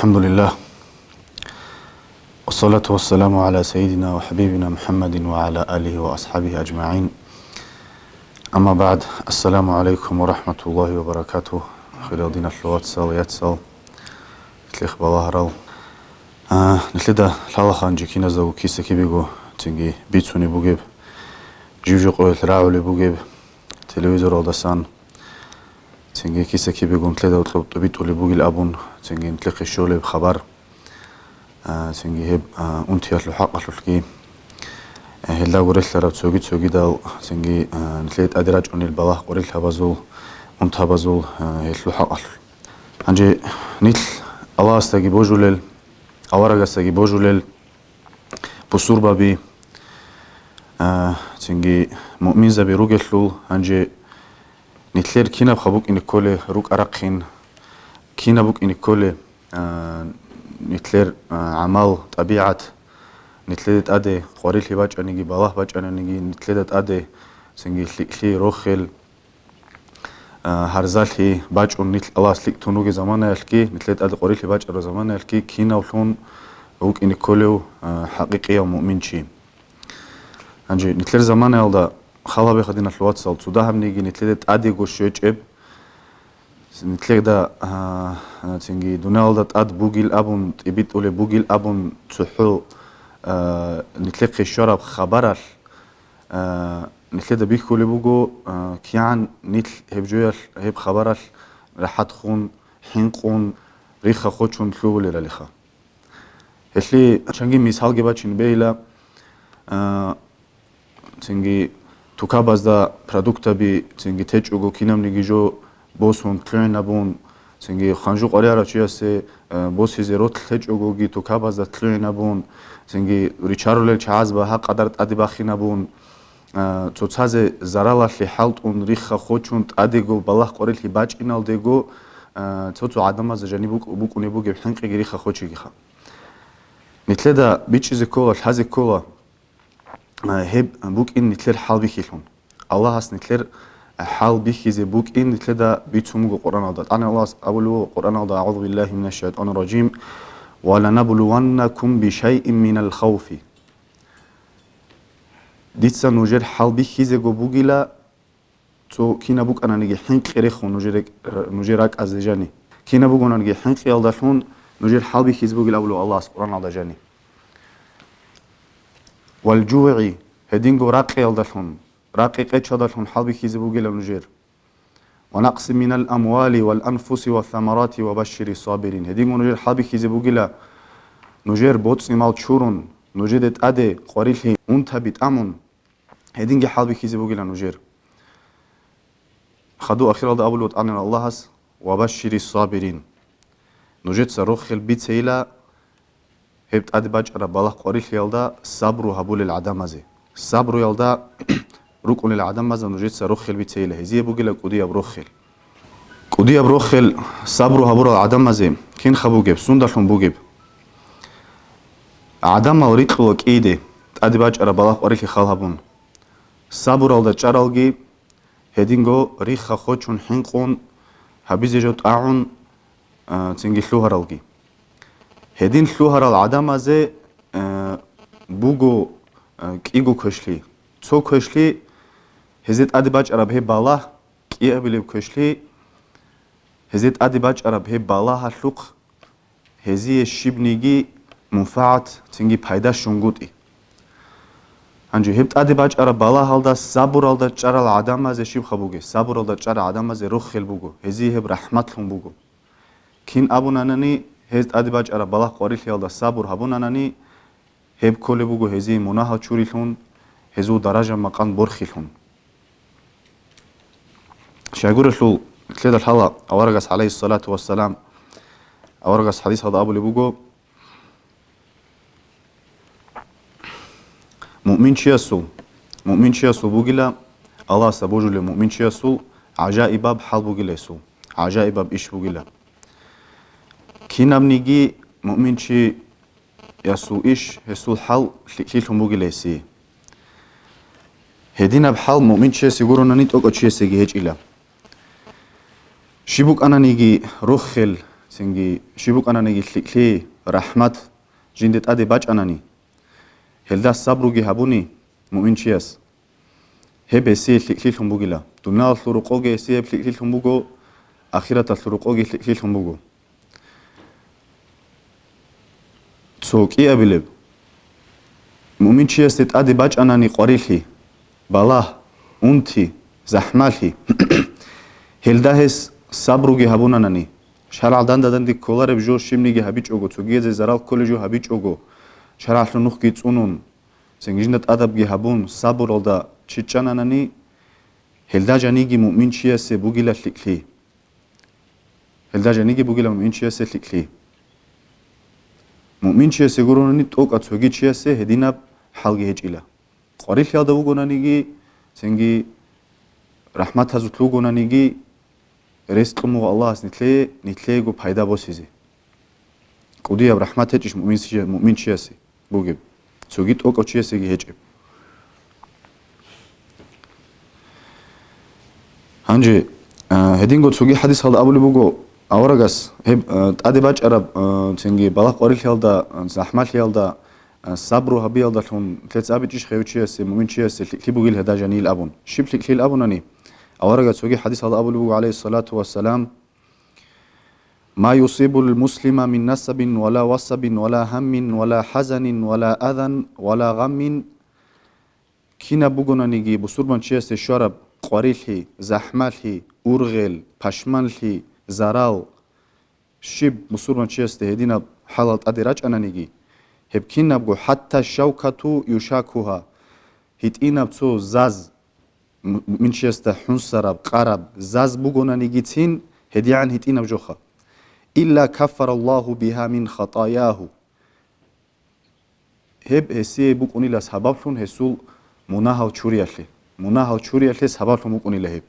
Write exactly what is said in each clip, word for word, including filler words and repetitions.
الحمد لله. والصلاة والسلام على سيدنا وحبيبنا محمد وعلى آله وأصحابه أجمعين. أما بعد. السلام عليكم ورحمة الله وبركاته. Хириял диналъул вацал, яцал, лъех балагьарал. А, нилъеда лъалаха гьанже киназдаго киса-кибего цинги бицунеб бугеб, жив-жив къоялъ рагӀулеб бугеб, телевизоралдасан, цинги киса-кибего нилъеда гьоркьоб тӀубитӀулеб бугил абун, цинги нилъехъе щолеб хабар, а, цинги гьеб, а, унтиялъул хӀакъалъулъги, а, гьелдаго релълъараб цоги-цогидал, цинги, а, нилъее тӀаде рачӀунел балагь къорилъабазул, унтабазул, а, гьелъул хӀакъалъулъ. Гьанже нилъ Аллагьасдаги божулел, аварагасдаги божулел, бусурбаби, а, цинги муъминзаби ругелъул, гьанже нилъер кинабха букӀине кколе рукӀа-рахъин, кинаб букӀине кколе, а, нилъер, а, гӀамал, тӀабигӀат, нилъеда тӀаде къварилъи бачӀаниги, балагь бачӀаниги, нилъеда тӀаде цинги лъикӀлъи, рохел, а, гьарзалъи бачӀун нилъ Аллагьас лъикӀ тун ругел заманаялъги, нилъеда тӀаде къварилъи бачӀараб заманаялъги кинавлъун вукӀине кколев, а, хӀакъикъияв муъминчи. Гьанже нилъер заманаялда, хал гьабеха, диналъул вацал, цо дагьабниги нилъеда тӀадего щвечӀеб, нилъеда, а, а, цинги дуниялалда тӀад бугил абун, тӀибитӀулеб бугил абун цохӀо, а, нилъехъе щвараб хабаралъ, а, нилъеда бихьулеб буго, а, кигӀан нилъ гьеб жоялъ, гьеб хабаралъ рахӀатхун, хӀинкъун, рихха-хочун лъугьулералиха. Гьелъие чанги мисалги бачине бегьила, а, цинги тукабазда продуктаби цинги течӀого, кинабниги жо босун, лъугӀинабун, цинги ханжу къваригӀарав чиясе, а, босизе ротл течӀогоги тукабазда лъугӀинабун, цинги ричарулел чагӀаз багьа къадар тӀаде бахинабун, а, цоцазе заралалъе хӀалтӀун, рихха-хочун, тӀадего балагь къварилъи бачӀиналдего, а, цо-цо гӀадамазда жаниб букӀ-, букӀунеб бугеб хӀинкъиги рихха-хочигиха. Нилъеда бичӀчӀизе ккола, лъазе ккола, а, гьеб букӀин нилъер хӀалбихьилъун. Аллагьас нилъер хӀалбихьизе букӀин нилъеда бицун буго Къуръаналда. ТӀадегӀанав Аллагьас абулеб буго Къуръаналда: «أعوذ بالله من الشيطان الرجيم. ولنبلونكم بشيء من الخوف». Дица нужер хӀалбихьизего бугила, цо кинаб букӀананиги хӀинкъи рехун нужер рекӀ-, нужер ракӀазде жани. Кинаб бугонаниги хӀинкъиялдалъун нужер хӀалбихьизе бугил абулеб Аллагьас Къуръаналда жани. «والجوع», гьединго ракъиялдалъун, ракъи-къечалдалъун хӀалбихьизе бугила нужер. «ونقص من الأموال والأنفس والثمرات وبشر الصابرين». Гьединго нужер хӀалбихьизе бугила нужер боцӀи-мал чурун, нужеде тӀаде къварилъи унтаби тӀамун, гьединги хӀалбихьизе бугила нужер. Хадуб ахиралда абулеб тӀадегӀанав Аллагьас: «وبشر الصابرين». Нужеца рохел бицейила гьеб тӀаде бачӀараб балагь къварилъиялда сабру гьабулел гӀадамазе. Сабруялда рукӀунел гӀадамазда нужеца рохел бицейила, гьезие бугила кӀудияб рохел. КӀудияб рохел сабру гьабурал гӀадамазе кинха бугеб, сундалъун бугеб? ГӀадамал рикьула кӀийде, тӀаде бачӀараб балагь къварилъи хал гьабун. Сабуралда чӀаралги, гьединго рихха-хочун хӀинкъун, гьабизе жо тӀагӀун, а, цинги лъугьаралги. Гьедин лъугьарал гӀадамазе, а, буго, а, кӀиго квешлъи. Цо квешлъи, гьезе тӀаде бачӀараб гьеб балагь, кӀиабилеб квешлъи, гьезе тӀаде бачӀараб гьеб балагьалъухъ гьезие щибниги мунфагӀат, цинги пайда щунгутӀи. Гьанже гьеб тӀаде бачӀараб балагьалда сабуралда чӀарал гӀадамазе щибха бугеб? Сабуралда чӀарал гӀадамазе рохел буго, гьезие гьеб рахӀматлъун буго. Кин абунанани, гьез тӀаде бачӀараб балагь къварилъиялда сабур гьабунанани, гьеб кколеб буго гьезие мунагьал чурилъун, гьезул даража-макъам борхилъун. Щайгурелъул лъеда лъала аварагас, гӀалайгьиссалату вассалам, аварагас хадисалда абулеб буго, муъминчиясул, муъминчиясул бугила, Аллагьасда божулев муъминчиясул гӀажаибаб хӀал бугила гьесул, гӀажаибаб иш бугила. Кинабниги муъминчи ясул иш, гьесул хӀал лъикӀлъилъун бугила гьесие. Гьединаб хӀал муъминчиясе гуронани тӀокӀав чиясеги гьечӀила. Щиб букӀананиги рохел, цинги щиб букӀананиги лъикӀлъи, рахӀмат жинде тӀаде бачӀанани, гьелда сабруги гьабуни муъминчияс, гьеб гьесие лъикӀлъилъун бугила. Дуниялалъул рокъоги гьесие гьеб лъикӀлъилъун буго, ахираталъул рокъоги лъикӀлъилъун буго. Цо кӀиабилеб, муъминчиясде тӀаде бачӀанани къварилъи, балагь, унти, захӀмалъи, гьелда гьес сабруги гьабунанани, шаргӀалда данде кколареб жо щибниги гьабичӀого, цогизе зарал кколеб жо гьабичӀого, шаргӀалъул нухги цӀунун, цинги жинда тӀадабги гьабун, сабуралда чӀананани, гьелда жаниги муъминчиясе бугила лъикӀлъи. Гьелда жаниги бугила муъминчиясе лъикӀлъи. Муъминчиясе гуронани тӀокӀа цоги чиясе гьединаб хӀалги гьечӀила. Къварилъиялда вугонаниги, цинги рахӀматазулъ вугонаниги, рес кьун вуго Аллагьас нилъее, нилъеего пайда босизе. КӀудияб рахӀмат гьечӀищ муъминчиясе бугеб, цоги тӀокӀав чиясеги гьечӀеб. Гьанже, а, гьединго цоги хӀадисалда абулеб буго, аварагас гьеб, а, тӀаде бачӀараб, а, цинги балагь къварилъиялда, а, захӀмалъиялда, а, сабру гьабиялдалъун лъец абичӀищ хев чиясе, муъминчиясе лъикӀлъи бугил гьеда жанил абун. Щиб лъикӀлъил абунани? Аварагас цоги хӀадисалда абулеб буго, гӀалайгьиссалату вассалам, «Ма юсибул муслима мин насабин ва ла васабин ва ла гьаммин ва ла хӀазанин ва ла азан ва ла гъаммин». Кинаб бугонаниги бусурманчиясде щвараб къварилъи, захӀмалъи, ургъел, пашманлъи, зарал, щиб бусурманчиясде гьединаб хӀалал тӀаде рачӀананиги, гьеб кинабго, хӀатта шавкату юшакугьа, гьитӀинаб цо заз, му-, муъминчиясда хӀунсараб, къараб заз бугонанигицин, гьедигӀан гьитӀинаб жоха. Илла каффараллагьу бигьа мин хатаягьу. Гьеб гьесие букӀунила сабаблъун гьесул мунагьал чуриялъе. Мунагьал чуриялъе сабаблъун букӀунила гьеб.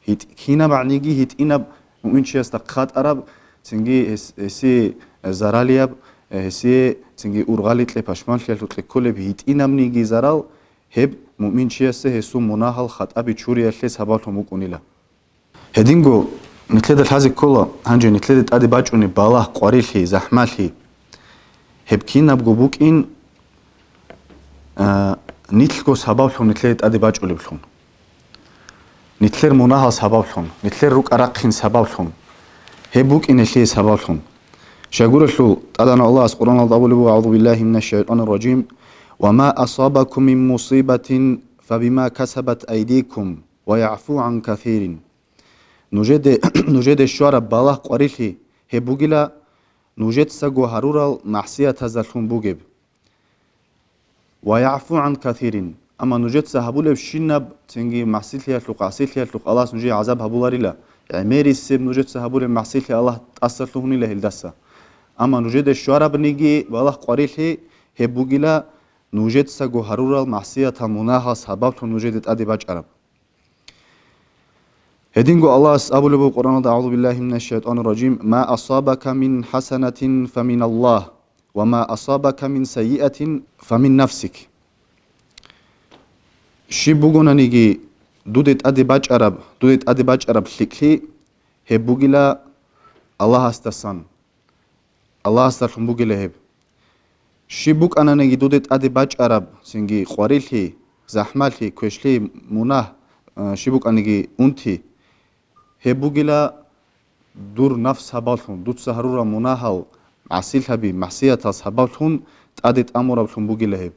ГьитӀ-, кинаб гӀаниги гьитӀинаб муъминчиясда хъатӀараб, цинги гьес-, гьесие заралияб, гьесие цинги ургъаликье пашманлъиялъукье кколеб гьитӀинабниги зарал, гьеб муъминчиясе гьесул мунагьал хатӀаби чуриялъе сабаблъун букӀунила. Гьединго нилъеда лъазе ккола, гьанже нилъеда тӀаде бачӀунеб балагь, къварилъи, захӀмалъи, гьеб кинабго букӀин, а, нилъго сабаблъун нилъеда тӀаде бачӀулеблъун, нилъер мунагьал сабаблъун, нилъер рукӀа-рахъин сабаблъун, гьеб букӀин гьелъие сабаблъун. Щайгурелъул, ТӀадегӀанав Аллагьас Къуръаналда абулеб буго, «АгӀузу биллагьи минаш шайтӀанир ражим, ва ма асабакум мин мусибатин, фабима касабат айдикум, ва яъфу гӀан касирин». Нужеде, нужеде щвараб балагь, къварилъи гьеб бугила нужецаго гьарурал магӀсиятаздалъун бугеб. Ва яъфу гӀан касирин. Амма нужеца гьабулебщинаб, цинги магӀсилъиялъухъ, гӀасилъиялъухъ Аллагьас нужее гӀазаб гьабуларила, гӀемерисеб нужеца гьабулеб магӀсилъи Аллагь тӀасалъугьунила гьелдаса. Амма нужеде щварабниги балагь, къварилъи гьеб бугила нужецаго гьарурал магӀсиятал, мунагьал сабаблъун нужеде тӀаде бачӀараб. Гьединго Аллагьас абулеб буго Къуръаналда, «АгӀузу биллагьи минаш шайтӀанир ражим, ма асабака мин хӀасанатин фаминаллагь, ва ма асабака мин сайиатин фамин нафсик». Щиб бугонаниги дуде тӀаде бачӀараб, дуде тӀаде бачӀараб лъикӀлъи гьеб бугила Аллагьасдасан. Аллагьасдалъун бугила гьеб. Щиб букӀананиги дуде тӀаде бачӀараб, цинги къварилъи, захӀмалъи, квешлъи, мунагь, а, щиб букӀаниги унти, гьеб бугила дур нафс сабаблъун, дуца гьарурал мунагьал, гӀасилъаби, магӀсиятал сабаблъун тӀаде тӀамураблъун бугила гьеб.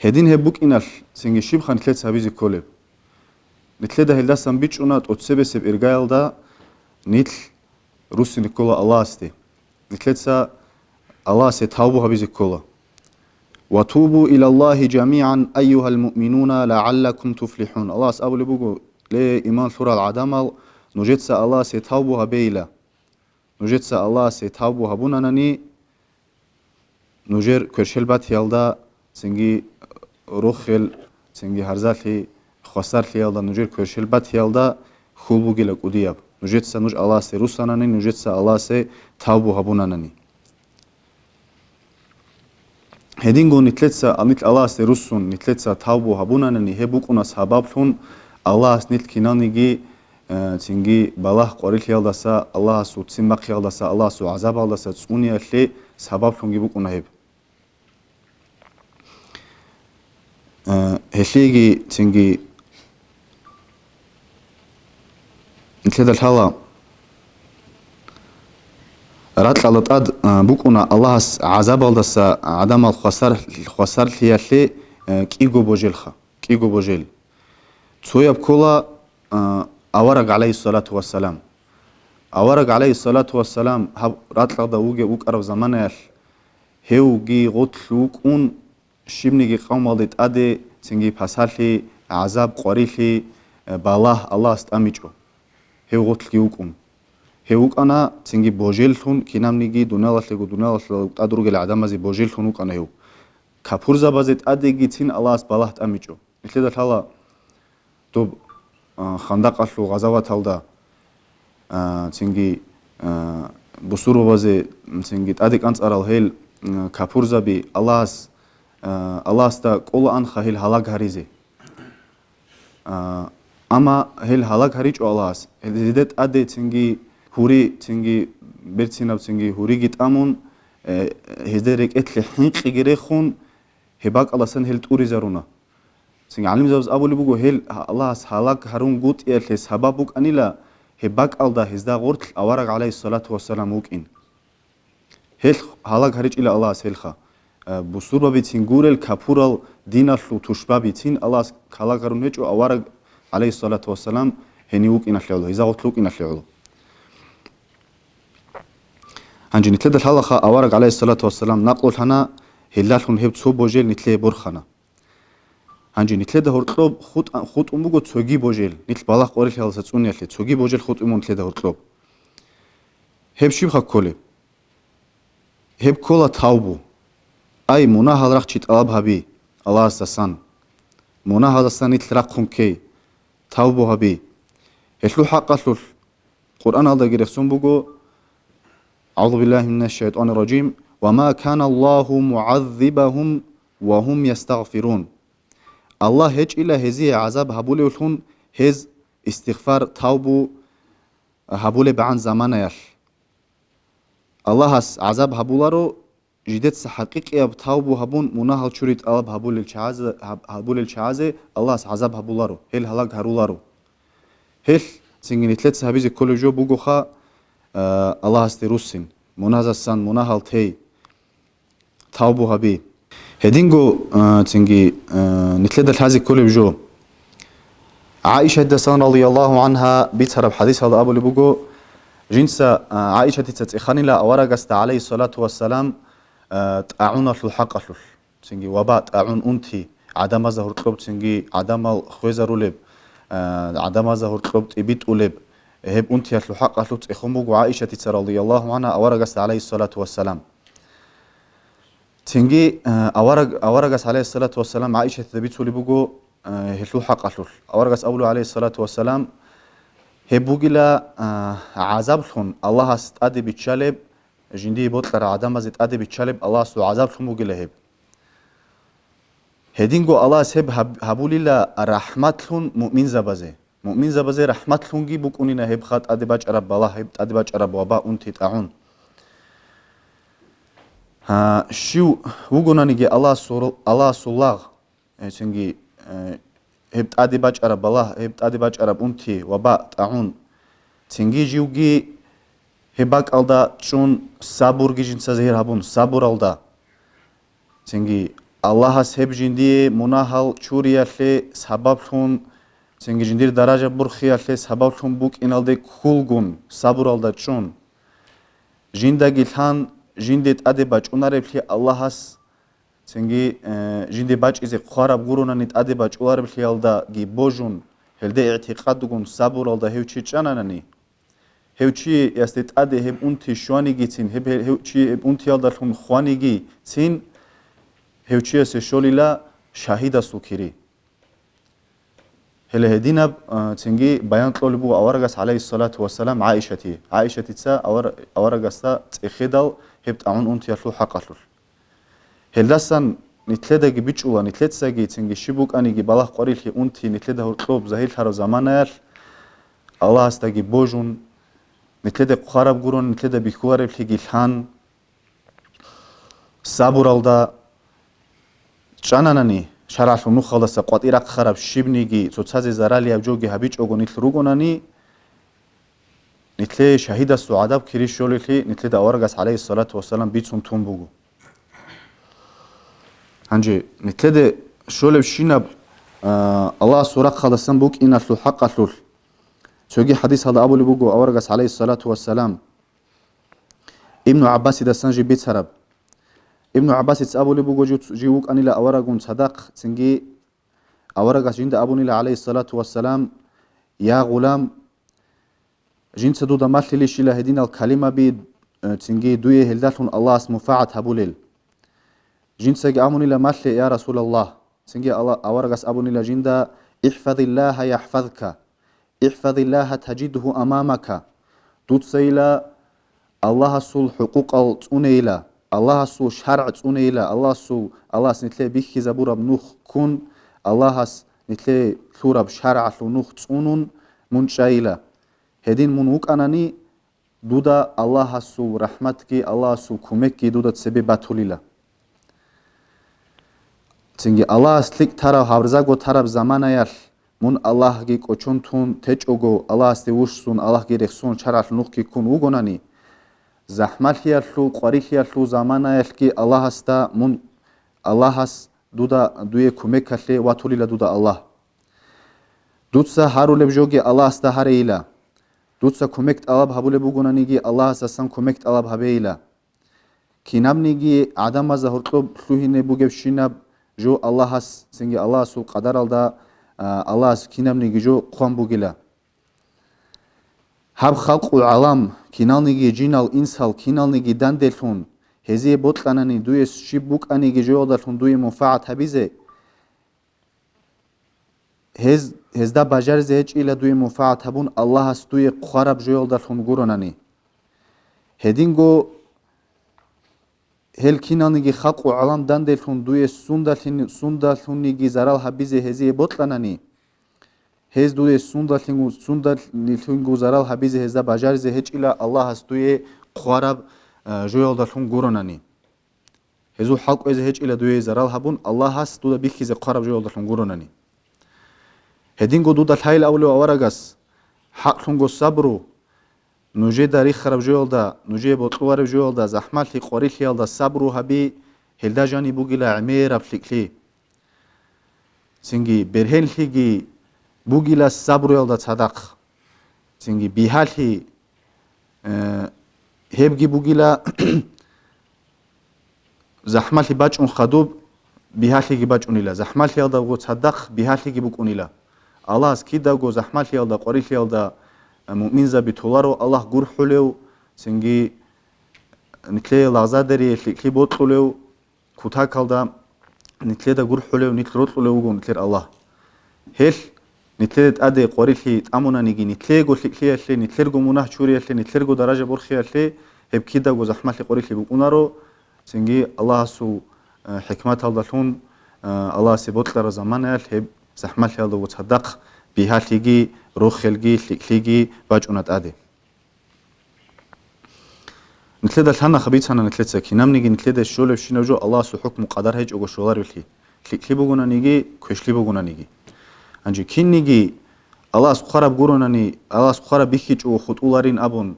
Гьедин гьеб букӀиналъ цинги щибха нилъеца гьабизе кколеб? Нилъеда гьелдасан бичӀчӀуна тӀоцебесеб иргаялда нилъ руссине ккола Аллагьасде. Нилъеца Аллагьасе тавбу гьабизе ккола. «Ва тубу илаллагьи жамигӀан, айюгьал муъминуна, лагӀаллакум туфлихӀун». Аллагьас абулеб буго, ле, иман лъурал гӀадамал, нужеца Аллагьасе тавбу гьабейила. Нужеца Аллагьасе тавбу гьабунанани, нужер кверщел батиялда, цинги рохел, цинги гьарзалъи, хвасарлъиялда, нужер кверщел батиялда хьул бугила кӀудияб. Нужеца нуж Аллагьасе руссанани, нужеца Аллагьасе тавбу гьабунанани. Гьединго нилъеца, нилъ Аллагьасе руссун, нилъеца тавбу гьабунанани, гьеб букӀуна сабаблъун Аллагьас нилъ киналниги э, цинги балагь къварилъиялдаса, Аллагьасул ццин бахъиялдаса, Аллагьасул гӀазабалдаса цӀуниялъе сабаблъунги букӀуна гьеб. Э, гьелъиеги цинги нилъеда лъала, ракьалда тӀад, э, букӀуна Аллагьас гӀазабалдаса гӀадамал хвасар-, хвасарлъиялъе, э, кӀиго божелха, кӀиго божел. Цояб ккола, э, авараг, гӀалайгьиссалату вассалам. Авараг, гӀалайгьиссалату вассалам, гьаб ракьалда вугев вукӀараб заманаялъ, гьевги гъорлъ вукӀун, щибниги къавмалде тӀаде цинги пасалъи, гӀазаб, къварилъи, э, балагь Аллагьас тӀамичӀо. Гьев гъорлъги вукӀун. Гьев вукӀана цинги божеллъун, кинабниги дуниялалъего, дуниялалъ тӀад ругел гӀадамазе божеллъун вукӀана гьев. Капурзабазе тӀадеги цин Аллагьас балагь тӀамичӀо. Нилъеда лъала доб, а, Хандакъалъул гъазаваталда, а, цинги, а, бусурбабазе, цинги тӀаде кӀанцӀарал гьел, а, капурзаби Аллагьас, а, Аллагьасда кӀолаанха гьел гьалаг гьаризе. А, амма гьел гьалаг гьаричӀо Аллагьас, гьел гьезда тӀаде цинги гьури, цинги берцинаб, цинги гьуриги тӀамун, э, гьезда рекӀелъе хӀинкъиги рехун, гьеб бакӀалдасан гьел тӀуризаруна. Цинги гӀалимзабаз абулеб буго, гьел Аллагьас гьалаг гьарун гутӀиялъе сабаб букӀанила, гьеб бакӀалда гьезда гъорлъ авараг, гӀалайгьиссалату вассалам, вукӀин. Гьел гьалаг гьаричӀила Аллагьас гьелха. Э, бусурбабицин гурел капурал диналъул тушбабицин Аллагьас гьалаг гьарун гьечӀо авараг, гӀалайгьиссалату вассалам, гьенив вукӀиналъе гӀоло, гьезда гъорлъ вукӀиналъе гӀоло. Гьанже нилъеда лъалаха, авараг, гӀалайгьиссалату вассалам, накълулъана, гьелдалъун гьеб цо божел нилъее борхана. Гьанже нилъеда гьоркьоб хутӀа-, хутӀун буго цоги божел, нилъ балагь къварилъиялдаса цӀуниялъе, цоги божел хутӀун буго нилъеда гьоркьоб. Гьеб щибха кколеб? Гьеб ккола тавбу. Ай, мунагьал рахъ чи тӀалаб гьаби Аллагьасдасан. Мунагьалдасан нилъ рахъун ккей, тавбу гьаби. Гьелъул хӀакъалъулъ Къуръаналдаги рехсон буго, أعوذ بالله من الشيطان الرجيم، وما كان الله معذبهم وهم يستغفرون. Аллагь гьечӀила гьезие гӀазаб гьабулевлъун гьез истигъфар, тавбу гьабулебгӀан заманаялъ. Аллагьас гӀазаб гьабуларо жидеца хӀакъикъияб тавбу гьабун, мунагьал чури тӀалаб гьабулел чагӀазе, гьаб-, гьабулел чагӀазе Аллагьас гӀазаб гьабуларо, гьел гьалаг гьаруларо. Гьелъ цинги нилъеца гьабизе кколеб жо бугоха, а, Аллагьасде руссин, мунагьаздасан мунагьал тей, тавбу гьаби. Гьединго, а, цинги, а, нилъеда лъазе кколеб жо. ГӀаишатидасан радияллагьу гӀангьа бицараб хӀадисалда абулеб буго, жинца, а, ГӀаишатица цӀеханила аварагасда, гӀалайгьиссалату вассалам, а, тӀагӀуналъул хӀакъалъулъ, цинги ваба, тӀагӀун, унти, гӀадамазда гьоркьоб цинги гӀадамал хвезарулеб, а, гӀадамазда гьоркьоб тӀибитӀулеб, гьеб унтиялъул хӀакъалъулъ цӀехон буго ГӀаишатица радияллагьу гӀангьа аварагасда, гӀалайгьиссалату вассалам. Цинги, э, авараг-, аварагас, гӀалайгьиссалату вассалам, ГӀаишатида бицулеб буго, э, гьелъул хӀакъалъулъ. Аварагас абулеб, гӀалайгьиссалату вассалам, гьеб бугила, э, гӀазаблъун Аллагьас тӀаде биччалеб, жиндие бокьарал гӀадамазе тӀаде биччалеб Аллагьасул гӀазаблъун бугила гьеб. Гьединго Аллагьас гьеб гьаб-, гьабулила рахӀматлъун муъминзабазе. Муъминзабазе рахӀматлъунги букӀунина гьеб ха тӀаде бачӀараб балагь, гьеб тӀаде бачӀараб ваба, унти, тӀагӀун. Гьа, щив вугонаниги Аллагьасул, Аллагьасул лагъ, э, цинги, э, гьеб тӀаде бачӀараб балагь, гьеб тӀаде бачӀараб унти, ваба, тӀагӀун, цинги живги гьеб бакӀалда чӀун, сабурги жинца зегьир гьабун, сабуралда. Цинги Аллагьас гьеб жиндие мунагьал чуриялъе сабаблъун, цинги жиндир даража бурхиялъе сабаблъун букӀиналде кколгун сабуралда чӀун, жиндаги лъан, жинде тӀаде бачӀунареблъи Аллагьас, цинги, э, жинде бачӀизе хъвараб гуронани тӀаде бачӀулареблъиялдаги божун, гьелде игӀтикъадгун сабуралда гьев чи чӀананани, гьев чиясде тӀаде гьеб унти щванигицин, гьеб, гьев чи гьеб унтиялдалъун хванигицин, гьев чиясе щолила шагьидасул кири. Гьеле гьединаб, а, цинги баян кьолеб буго аварагас, гӀалайгьиссалату вассалам, ГӀаишати. ГӀаишатица авар-, аварагасда цӀехедал гьеб тӀагӀун унтиялъул хӀакъалъулъ. Гьелдасан нилъедаги бичӀчӀула, нилъецаги цинги щиб букӀаниги балагь къварилъи унти нилъеда гьоркьоб загьирлъараб заманаялъ, Аллагьасдаги божун, нилъеда хъвараб гурони нилъеда бихьулареблъиги лъан, сабуралда чӀананани, шаргӀалъул нухалдаса къватӀир рахъараб щибниги цоцазе заралияб жоги гьабичӀого нилъ ругонани, нилъее шагьидасул гӀадаб кири щолелъи нилъеда аварагас, гӀалайгьиссалату вассалам, бицун тун буго. Гьанже нилъеде щолебщинаб, а, Аллагьасул рахъалдасан букӀиналъул хӀакъалъулъ цоги хӀадисалда абулеб буго аварагас, гӀалайгьиссалату вассалам, Ибну ГӀаббасидасан жиб бицараб. Ибну ГӀаббасица абулеб буго, жив, жив вукӀанила аварагун цадахъ, цинги аварагас жинда абунила, гӀалайгьиссалату вассалам: «Я гъулам, жинца дуда малъилищила гьединал калимаби, э, цинги дуе гьелдалъун Аллагьас мунфагӀат гьабулел». Жинцаги абунила малъе: «Я Расулаллагь». Цинги Алла-, аварагас абунила жинда: «ИхӀфазиллагьа яхӀфазка, ихӀфазиллагьа тажидгьу амамака». Дуцайила Аллагьасул хӀукъукъал цӀунейила, Аллагьасул шаргӀ цӀунейила, Аллагьасул, Аллагьас нилъее бихьизабураб нух ккун, Аллагьас нилъее лъураб шаргӀалъул нух цӀунун мун чӀайила. Гьедин мун вукӀанани, дуда Аллагьасул рахӀматги Аллагьасул кумекги дуда цебе батулила. Цинги Аллагьас лъикӀ тарав гьабзаго тараб заманаялъ мун Аллагьги кӀочон тун течӀого, Аллагьасде вуссун, Аллагьги рехсон, шаргӀалъул нухги ккун вугонани, захӀмалъиялъул, къварилъиялъул заманаялъги Аллагьасда мун, Аллагьас дуда, дуе кумекалъе ватулила дуда Аллагь. Дуца гьарулеб жоги Аллагьасда гьарейила. Дуца кумек тӀалаб гьабулеб бугонаниги, Аллагьасасан кумек тӀалаб гьабейила. Кинабниги гӀадамазда гьоркьоб лъугьине бугебщинаб жо Аллагьас, цинги Аллагьасул къадаралда, а, Аллагьас кинабниги жо хъван бугила. Гьаб халкъул гӀалам, киналниги жинал-инсал, киналниги данделъун, гьезие бокьанани дуе щиб букӀаниги жоялдалъун дуе мунфагӀат гьабизе, гьез, гьезда бажаризе гьечӀила дуе мунфагӀат гьабун Аллагьас дуе хъвараб жоялдалъун гуронани. Гьединго гьел киналниги халкъу гӀалам данделъун дуе сундалъин-, сундалъуниги зарал гьабизе гьезие бокьанани, гьез дуе сундалъин-, сундалъинго зарал гьабизе гьезда бажаризе гьечӀила Аллагьас дуе хъвараб, а, жоялдалъун гуронани. Гьезул хӀал кӀвезе гьечӀила дуе зарал гьабун, Аллагьас дуда бихьизе хъвараб жоялдалъун гуронани. Гьединго дуда лъайил абулев аварагас, хӀакълъунго сабру, нужеда рихараб жоялда, нужее бокьулареб жоялда, захӀмалъи къварилъиялда сабру гьаби, гьелда жаниб бугила гӀемераб лъикӀлъи. Цинги бергьенлъиги бугила сабруялда цадахъ. Цинги бигьалъи, э, гьебги бугила, захӀмалъи бачӀун хадуб, бигьалъиги бачӀунила, захӀмалъиялдаго цадахъ бигьалъиги букӀунила. Аллагьас кидаго захӀмалъиялда, къварилъиялда, э, муъминзаби толаро Аллагь гурхӀулев, цинги нилъее лагъзадерие лъикӀлъи бокьулев, кутакалда нилъеда гурхӀулев, нилъ рокьулев вуго нилъер Аллагь. Гьелъ нилъеда тӀаде къварилъи тӀамунаниги, нилъеего лъикӀлъиялъе, нилъерго мунагь чуриялъе, нилъерго даража борхиялъе гьеб кидаго захӀмалъи къварилъи букӀунаро, цинги Аллагьасул, э, хӀикматалдалъун, э, Аллагьасе бокьараб заманаялъ гьеб захӀмалъиялдаго цадахъ бигьалъиги, рохелги, лъикӀлъиги бачӀуна тӀаде. Нилъеда лъанаха бицана нилъеца, кинабниги нилъеда щолебщинаб жо Аллагьасул хӀукму къадар гьечӀого щоларевлъи, лъикӀлъи бугонаниги, квешлъи бугонаниги. Гьанже кинниги Аллагьас хъвараб гуронани, Аллагьас хъвараб бихьичӀого хутӀуларин абун,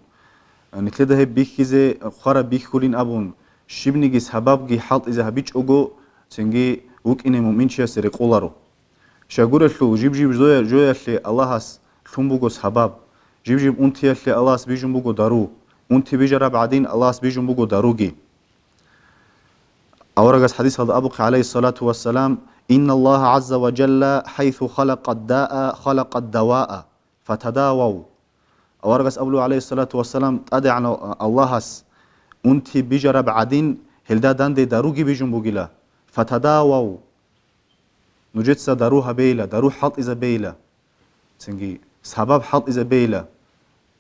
нилъеда гьеб бихьизе хъвараб бихьулин абун, щибниги сабабги хӀалтӀизе гьабичӀого, цинги вукӀине муъминчиясе рекъоларо. Щайгурелъул жиб-жиб жоя-, жоялъе Аллагьас лъун буго сабаб, жиб-жиб унтиялъе Аллагьас бижун буго дару, унти бижараб гӀадин Аллагьас бижун буго даруги. Аварагас хӀадисалда абухъе, гӀалайгьиссалату вассалам: «Инналлагьа гӀазза ва жалла хӀайсу халакъад даа, халакъад даваа, фатадавав». Аварагас абулев, гӀалайгьиссалату вассалам, ТӀадегӀанав Аллагьас унти бижараб гӀадин, гьелда данде даруги бижун бугила, фатадавав. Нужеца дару гьабейила, дару хӀалтӀизабейила, цинги сабаб хӀалтӀизабейила.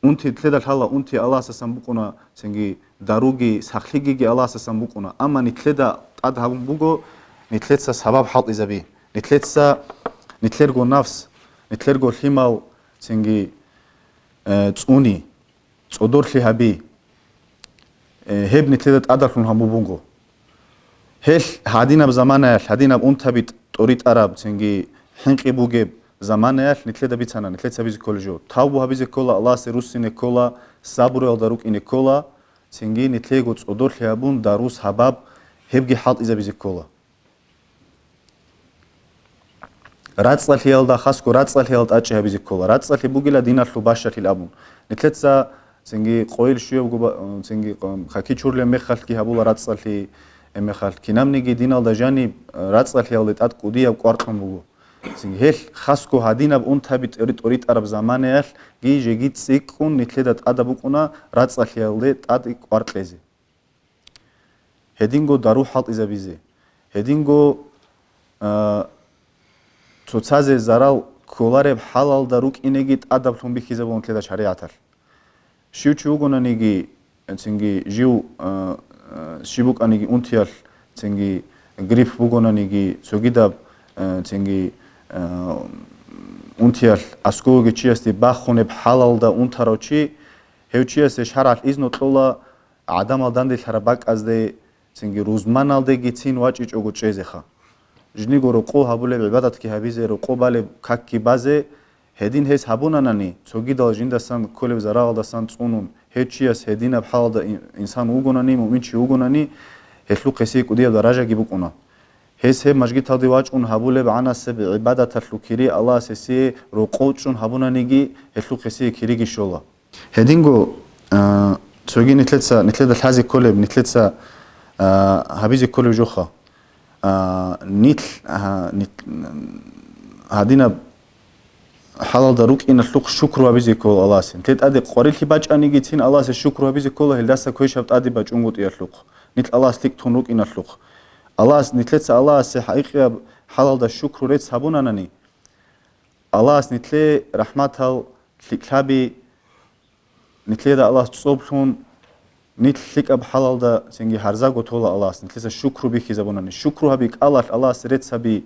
Унти лъеда лъала, унти Аллагьасасан букӀуна, цинги даруги, сахлъигиги Аллагьасасан букӀуна. Амма нилъеда тӀад гьабун буго, нилъеца сабаб хӀалтӀизаби. Нилъеца, нилъерго нафс, нилъерго лъимал, цинги э, цӀуни, цӀодорлъи гьаби, э, гьеб нилъеда тӀадалъун гьабун буго. Гьелъ гьадинаб заманаялъ, гьадинаб унтаби тӀоритӀараб, цинги хӀинкъи бугеб заманаялъ нилъеда бицана, нилъеца гьабизе кколеб жо. Тавбу гьабизе ккола, Аллагьасе руссине ккола, сабруялда рукӀине ккола, цинги нилъего цӀодорлъи гьабун, дарус гьабаб, гьебги хӀалтӀизабизе ккола. РацӀцӀалъиялда, хасго рацӀцӀалъиялда тӀачӀи гьабизе ккола. РацӀцӀалъи бугила диналъул бащалъил абун. Нилъеца цинги къойил щуябго ба-, цинги къ-, хаки чурлеб мехалъги гьабула рацӀцӀалъи, гьеб мехалъ кинабниги диналда жаниб рацӀцӀалъиялде тӀад кӀудияб кӀвар кьун буго. Цинги гьелъ хасго гьадинаб унтаби тӀори-, тӀоритӀараб заманаялъги жеги цӀикӀкӀун нилъеда тӀадаб букӀуна рацӀцӀалъиялде тӀад кӀвар кьезе. Гьединго дару хӀалтӀизабизе, гьединго, а, цоцазе зарал кколареб хӀалалда рукӀинеги тӀадаблъун бихьизабун нилъеда шаригӀаталъ. Щив чи вугонаниги, цинги жив, а, а, щиб букӀаниги унтиялъ, цинги грипп бугонаниги, цогидаб, а, цинги, а, унтиялъ аскӀовеги чиясде бахунеб хӀалалда унтарав чи, гьев чиясе шаргӀалъ изну кьола, гӀадамал данделъараб бакӀазде, цинги рузманалдегицин вачӀичӀого чӀезеха. Жиндирго рокъов гьабулеб гӀибадатги гьабизе, рокъов балеб какги базе, гьедин гьес гьабунанани, цогидал жиндасан кколеб зарагъалдасан цӀунун, гьев чияс гьединаб хӀалалда ин-, инсан вугонани, муъминчи вугонани, гьелъухъ гьесие кӀудияб даражаги букӀуна. Гьес гьеб мажгиталде вачӀун гьабулеб гӀанасеб гӀибадаталъул кири Аллагьас гьесие рокъов чӀун гьабунаниги, гьелъухъ гьесие кириги щола. Гьединго, а, цоги нилъеца, нилъеда лъазе кколеб, нилъеца, а, гьабизе кколеб жоха. А, нилъ, а, нилъ, гьадинаб хӀалалда рукӀиналъухъ шукру гьабизе ккола Аллагьасе. Нилъер тӀаде къварилъи бачӀанигицин Аллагьасе шукру гьабизе ккола, гьелдаса квешаб тӀаде бачӀунгутӀиялъухъ, нилъ Аллагьас лъикӀ тун рукӀиналъухъ. Аллагьас, нилъеца Аллагьасе хӀакъикъияб хӀалалда шукру рецц гьабунанани, Аллагьас нилъее рахӀматал, лъикӀлъаби, нилъеда Аллагьас цӀоблъун, нилъ лъикӀаб хӀалалда цинги гьарзаго тола Аллагьас, нилъеца шукру бихьизабунани. Шукру гьаби кӀалалъ Аллагьас рецц гьаби,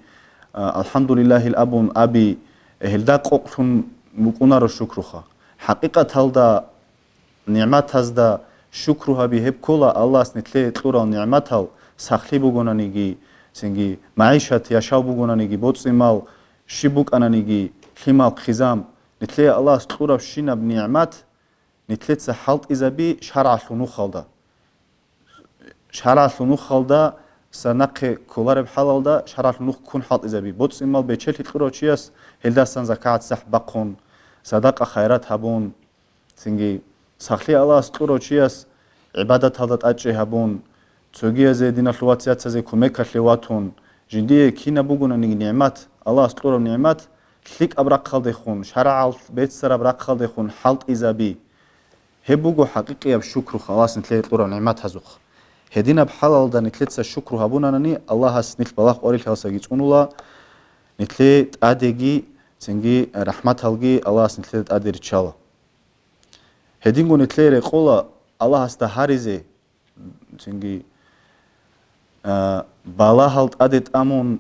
а, «АлхӀамдулиллагьил» абун аби, гьелда къокълъун букӀунаро шукруха. ХӀакъикъаталда нигӀматазда шукру гьаби гьеб ккола, Аллагьас нилъее кьурал нигӀматал, сахлъи бугонаниги, цинги магӀишат, яшав бугонаниги, боцӀи-мал, щиб букӀананиги, лъимал, хъизан, нилъее Аллагьас кьуравщинаб нигӀмат нилъеца хӀалтӀизаби шаргӀалъул нухалда. ШаргӀалъул нухалда, са нахъе кколареб хӀалалда, шаргӀалъул нух ккун хӀалтӀизаби. БоцӀи-мал бечелъи кьурав чияс гьелдасан закагӀат-сахӀ бахъун, садакъа-хайрат гьабун, цинги сахлъи Аллагьас кьурав чияс гӀибадаталда тӀадчӀи гьабун, цогиязе, диналъул вацияцазе кумекалъе ватун, жиндие кинаб бугонаниги нигӀмат, Аллагьас кьураб нигӀмат, лъикӀаб рахъалдехун, шаргӀалъ беццараб рахъалдехун хӀалтӀизаби. Гьеб буго хӀакъикъияб шукру Аллагьас нилъее кьураб нигӀматазухъ. Гьединаб хӀалалда нилъеца шукру гьабунанани, Аллагьас нилъ балагь къварилъиялсаги цӀунула, нилъее тӀадеги, цинги рахӀматалги Аллагьас нилъеда тӀаде риччала. Гьединго нилъее рекъола Аллагьасда гьаризе, цинги, а, балагьал тӀаде тӀамун,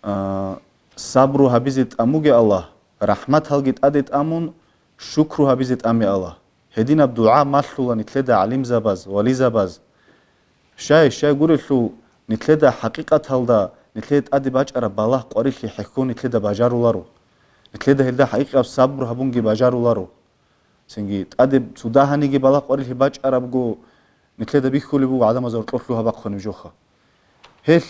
а, сабру гьабизе тӀамуге Аллагь, рахӀматалги тӀаде тӀамун, шукру гьабизе тӀаме Аллагь. Гьединаб дугӀа малъула нилъеда гӀалимзабаз, вализабаз. Щай, щай гурелъул, нилъеда хӀакъикъаталда нилъее тӀаде бачӀараб балагь къварилъи хӀехьон нилъеда бажаруларо. Нилъеда гьелда хӀакъикъаб сабру гьабунги бажаруларо. Цинги тӀаде цо дагьаниги балагь къварилъи бачӀарабго, нилъеда бихьулеб буго гӀадамазда гьоркьоб лъугьа-бахъунеб жоха. Гьелъ,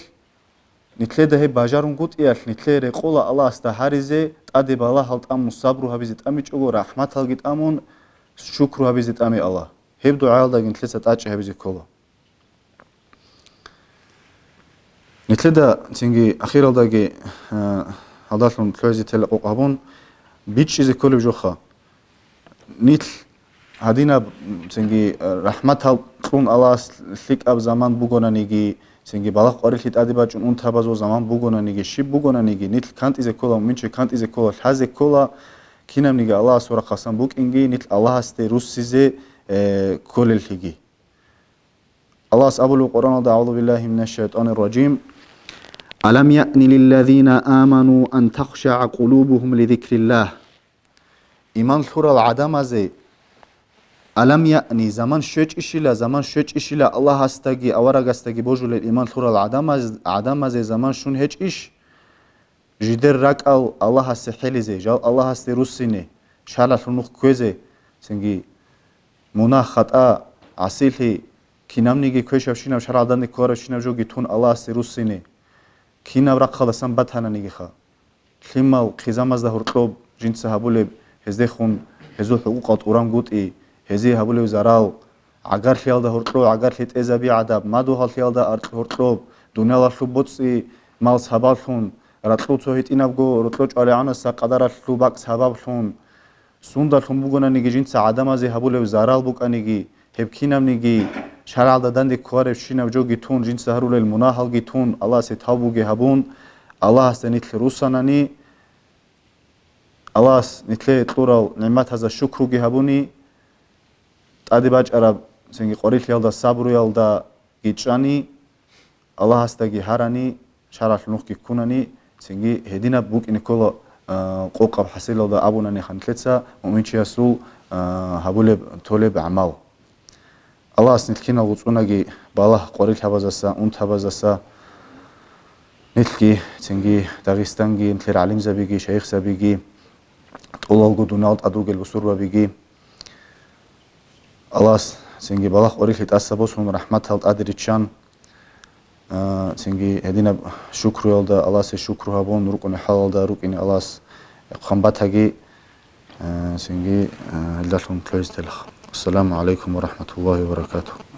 нилъеда гьеб бажарунгутӀиялъ, нилъее рекъола Аллагьасда гьаризе, тӀаде балагьал тӀамун сабру гьабизе тӀамичӀого, рахӀматалги тӀамун, шукру гьабизе тӀаме Аллагь. Гьеб дугӀаялдаги нилъеца тӀачӀи гьабизе ккола. Нилъеда цинги ахиралдаги, а, гьалдалъун лъугӀизе тела къокъ гьабун, бичӀчӀизе кколеб жоха. Нилъ гьадинаб, цинги, а, рахӀматал кьун Аллагьас лъикӀаб заман бугонаниги, цинги балагь къварилъи тӀаде бачӀун унтабазул заман бугонаниги, щиб бугонаниги, нилъ кантӀизе ккола, муъминчи кантӀизе ккола, лъазе ккола, кинабниги Аллагьасул рахъалъан букӀинги, нилъ Аллагьасде руссизе, э, кколеллъиги. Аллагьас абулеб Къуръаналда: «أعوذ بالله من الشيطان الرجيم. ألم يأن للذين آمنوا أن تخشع قلوبهم لذكر الله». Иман лъурал гӀадамазе, алам яъни, заман щвечӀищила, заман щвечӀищила Аллагьасдаги аварагасдаги божулел иман лъурал гӀадамаз-, гӀадамазе заман щун гьечӀищ? Жидер ракӀал Аллагьасе хӀелизе, жал Аллагьасде руссине, шаргӀалъул нух кквезе, цинги мунагь-хатӀа, гӀасилъи, кинабниги квешабщинаб, шаргӀалда данде кколаребщинаб жоги тун Аллагьасде руссине, кинаб рахъалдасан батананигиха. Лъимал хъизамазда гьоркьоб жинца гьабулеб, гьездехун гьезул хӀукъукъал тӀуран гутӀи, гьезие гьабулев зарал, гӀагарлъиялда гьоркьоб гӀагарлъи тӀезаби гӀадаб, мадугьаллъиялда аркь-, гьоркьоб, дуниялалъуб боцӀи мал сабаблъун, ракьул цо гьитӀинабго рокьо чӀвалегӀанаса къадаралъул бакӀ сабаблъун, сундалъун бугонаниги жинца гӀадамазе гьабулев зарал букӀаниги, гьеб кинабниги шаргӀалда данде кколаребщинаб жоги тун, жинца гьарулел мунагьалги тун, Аллагьасе тавбуги гьабун, Аллагьасда нилъ руссанани, Аллагьас нилъее кьурал нигӀматазда шукруги гьабуни, тӀаде бачӀараб цинги къварилъиялда сабруялдаги чӀани, Аллагьасдаги гьарани, шаргӀалъул нухги ккунани, цинги гьединаб букӀине ккола, а, къокъаб хӀасилалда абунани ханлъица муъминчиясул, а, гьабулеб толеб гӀамал. Аллагьас нилъ киналго цӀунаги балагь къварилъабазаса, унтабазаса, нилъги, цинги Дагъистанги, нилъер гӀалимзабиги, шайихзабиги, тӀолалго дунял тӀад ругел бусурбабиги. Аллагьас цинги балагь къварилъи тӀаса босун, рахӀматал тӀаде риччан, а, цинги гьединаб шукруялда Аллагьасе шукру гьабун, рукӀунел хӀалалда рукӀине Аллагьас хъван батаги, а, цинги, а, гьелдалъун лъугьизе телха. Ассаламу гӀалайкум ва рахӀматуллагьи ва баракатугь.